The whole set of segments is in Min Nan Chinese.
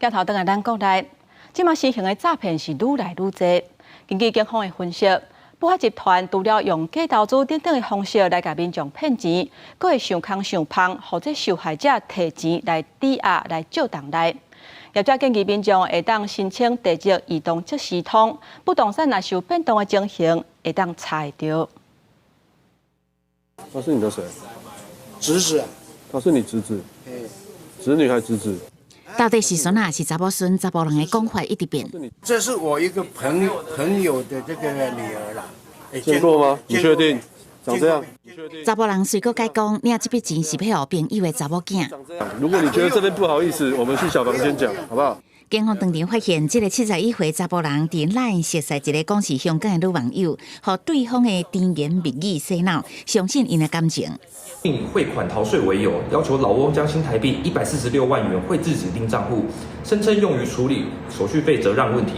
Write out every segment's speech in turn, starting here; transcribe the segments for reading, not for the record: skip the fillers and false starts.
鏡頭轉來咱國內，這馬時興的詐騙是愈來愈濟。根據警方的分析，不法集團除了用假投資等等的方式來共民眾騙錢，閣會想空想芳，予這受害者提錢來抵押來借貸來。業者建議民眾會當申請地籍移動即時通，不動產若是有變動的情形，會當查會著。他是你的誰？侄子。他是你侄子？侄女還是侄子？到底是孫仔抑是查某孫？查埔人的講法一直變。這是我一個朋友的這個女兒啦。見過嗎？你確定？長這樣？查埔人隨閣解講，領這筆錢是欲予朋友的查某囝。如果你覺得這邊不好意思，我們去小房間講，好不好？警方當場發現，這個71歲查埔人佇 LINE 熟似一個講是香港的女網友，予對方的甜言蜜語洗腦，相信𪜶的感情。並以匯款逃稅為由，要求老翁將新台幣146萬元匯至指定賬戶，聲稱用於處理手續費折讓問題。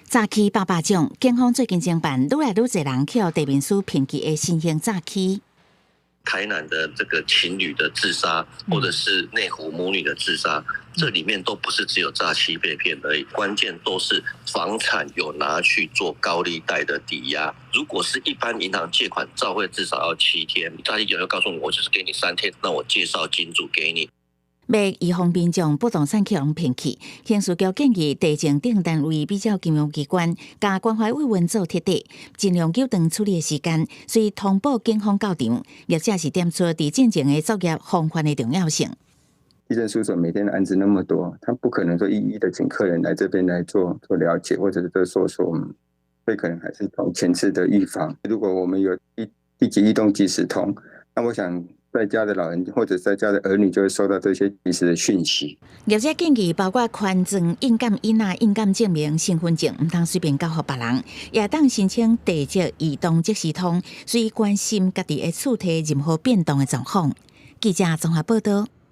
詐欺百百種，警方最近偵辦，愈來愈濟人去予地面師騙去的新型詐欺。台南的這個情侶的自殺，或者是內湖母女的自殺，這裡面都不是只有詐欺被騙而已，關鍵都是房產有拿去做高利貸的抵押。如果是一般銀行借款，照會至少要7天，詐欺集團就告訴你，我就是給你3天，那我介紹金主給你。欲預防民眾不動產去予人騙去，刑事局建議地政等單位比照金融機關，共關懷慰問做徹底，盡量縮短處理的時間，隨通報警方到場。業者是點出佇進前的作業防範的重要性。地政事務所每天的案子那麼多，他不可能說一一的請客人來這邊來做做了解，或者是做說說，所以可能還是從前次的預防。如果我們有一地籍異動即時通，那我想，在家的老人或者在家的兒女就會收到這些及時的訊息。業者建議，包括權狀、印鑑印啊、印鑑證明、身份證，毋通隨便交予別人，也當申請地籍移動即時通，隨關心家己的厝體任何變動的狀況。記者綜合報道。